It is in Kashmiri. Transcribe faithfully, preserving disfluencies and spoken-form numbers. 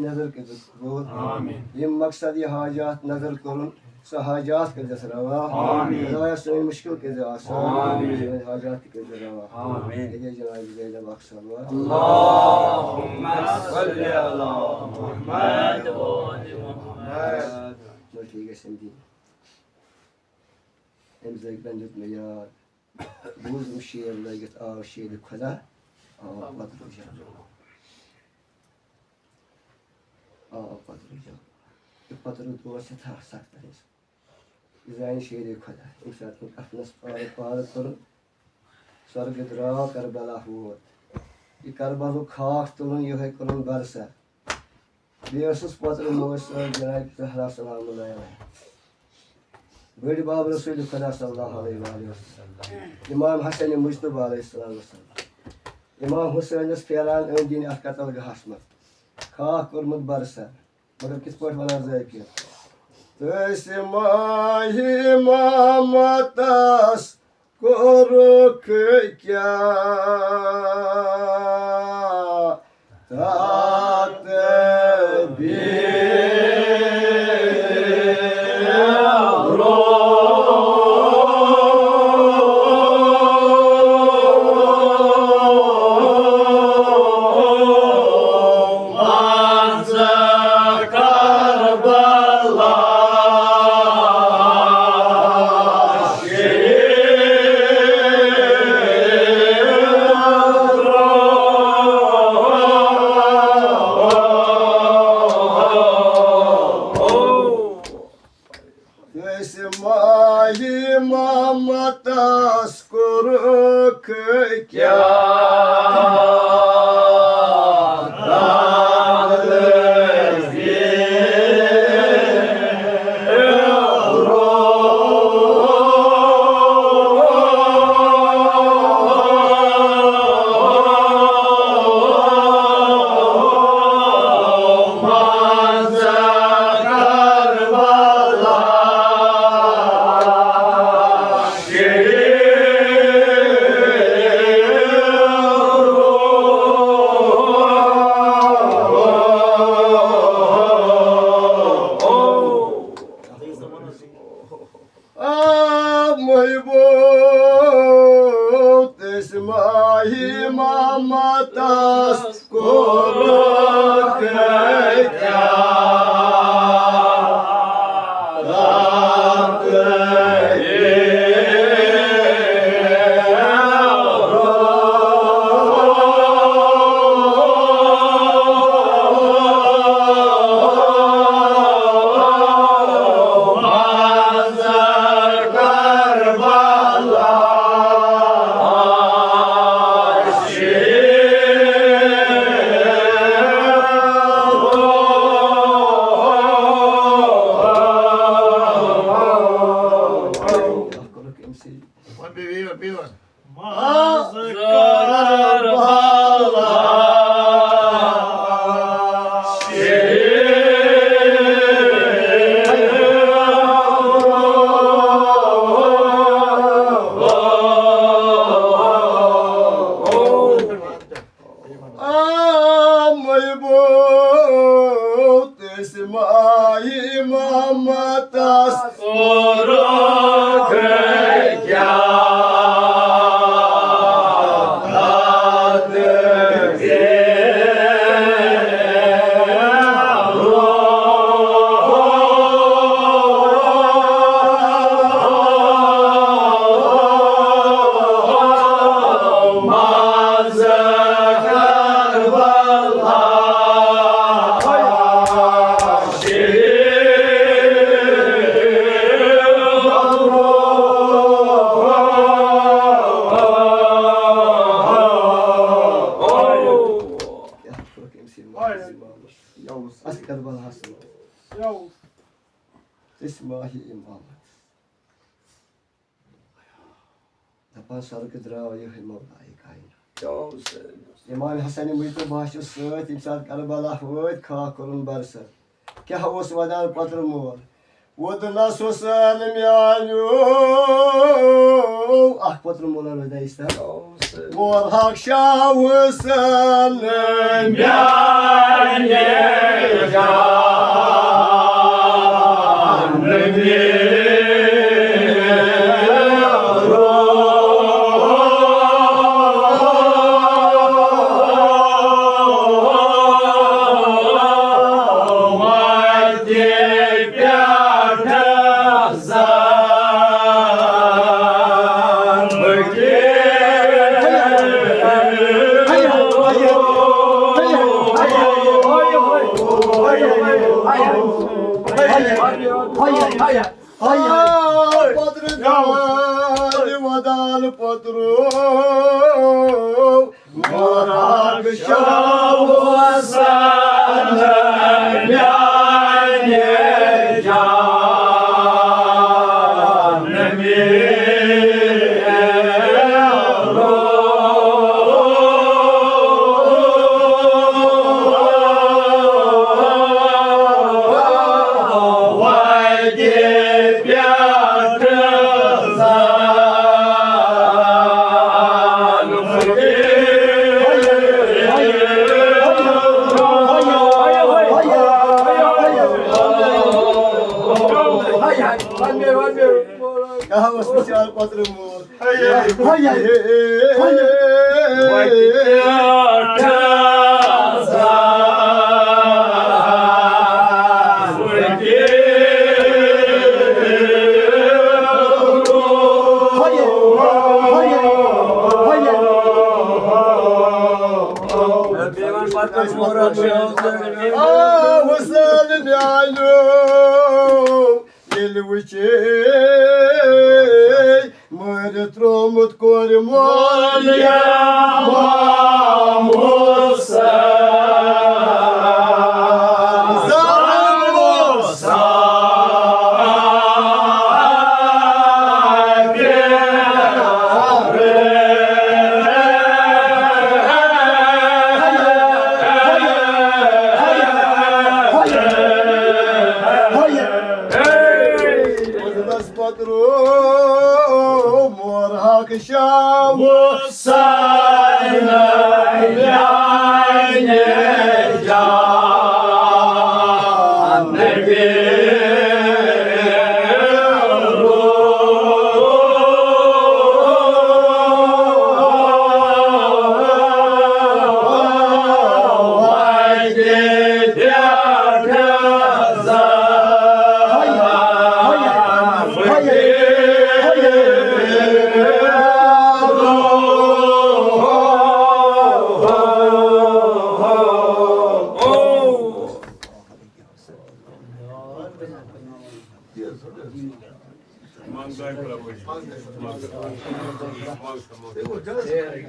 نظر کٔرۍزِ قبوٗل۔ آمین۔ یِم مقصد یہِ حاجات نظر کوٚرُن، سُہ حاجات کٔرۍزٮ۪س روا۔ آمین۔ خدایا، سٲنۍ مُشکِل کٔرۍزِ آسان۔ آمین۔ سٲنۍ حاجات تہِ کٔرۍزِ روا۔ آمین۔ ییٚتہِ جناب زینب اکھ صلوات۔ اللہم صل علی محمد و آل محمد۔ مٔٹھی گژھن دِنۍ۔ أمۍ زٲگۍ بَنہِ دیُت مےٚ یاد۔ بوٗزُم شعر لٲگِتھ آو شعرِ خۄدا، آو پَتہٕ رُجان۔ آو پَتہٕ رُجان۔ تہٕ پَتہٕ روٗد دور سٮ۪ٹھاہ سخت اَسہِ۔ یہِ زانہِ شعرِ خۄدا۔ ییٚمہِ ساتہٕ کفنَس پارٕ پارٕ کوٚرُن، سۄرگہٕ درٛاو کربلا ووت۔ یہِ کربلُک خاک تُلُن، یِہوٚے کوٚرُن برسر۔ بیٚیہِ ٲسٕس پوترٕ موج سۭتۍ جناب زہرا سلام اللہ علیہا۔ بٔڑۍ بب رسول خدا صلی اللہ علیہ وآلہ وسلم۔ امام حسن مجتبیٰ علیہ السلام وسلم۔ امام حسینس پھیران أنٛدۍ أنٛدۍ اتھ قتل گاہس منٛز۔ خاک کوٚرمُت برسر۔ مگر کِتھ پٲٹھۍ وَنان زٲکِر؟ تٔسۍ ماہِ محمدس کوٚرُکھ کیٛاہ؟ تَتھ بیرو۔ تٔسۍ ماہِ محمدس کوٚرُکھ کیٛاہ؟ آ محبوب، تٔسۍ ماہِ محمدس کوٚرُکھ کیٛاہ؟ وۄنۍ بیٚیہِ، بیٚیہِ، بیٚیہِ وَن۔ منٛز کربلا شریٖف۔ آ محبوب، تٔسۍ ماہِ محمدس کوٚرُکھ کیٛاہ؟ اَتھ کربلاہَس منٛز۔ أسۍ ماہِ امامت۔ دَپان سرکہٕ درٛاو یِہوٚے مولایہِ کائنات۔ امام حسن مجتبیٰ چھُ سۭتۍ، ییٚمہِ ساتہٕ کربلا وٲتۍ، خاک کوٚرُن برسر۔ کیٛاہ اوس وَنان پۄتُر مول؟ ووٚدنَس حسین میٛانیو، اَکھ پۄتُر مولَن وَنہِ دَیہِ سَر۔ مول حق شاہ حسین میٛانہِ پترٕ دال ودان پترو مراد شاہ وسان میانہِ جان میرو۔ آ، حسین میانیو، ییٚلہِ وٕچھے مٲرِتھ ترٛوومُت کورِ مول یا ماموس۔ پتہٕ روو مور حق شاہ سارنہٕ میانہِ جان نبی۔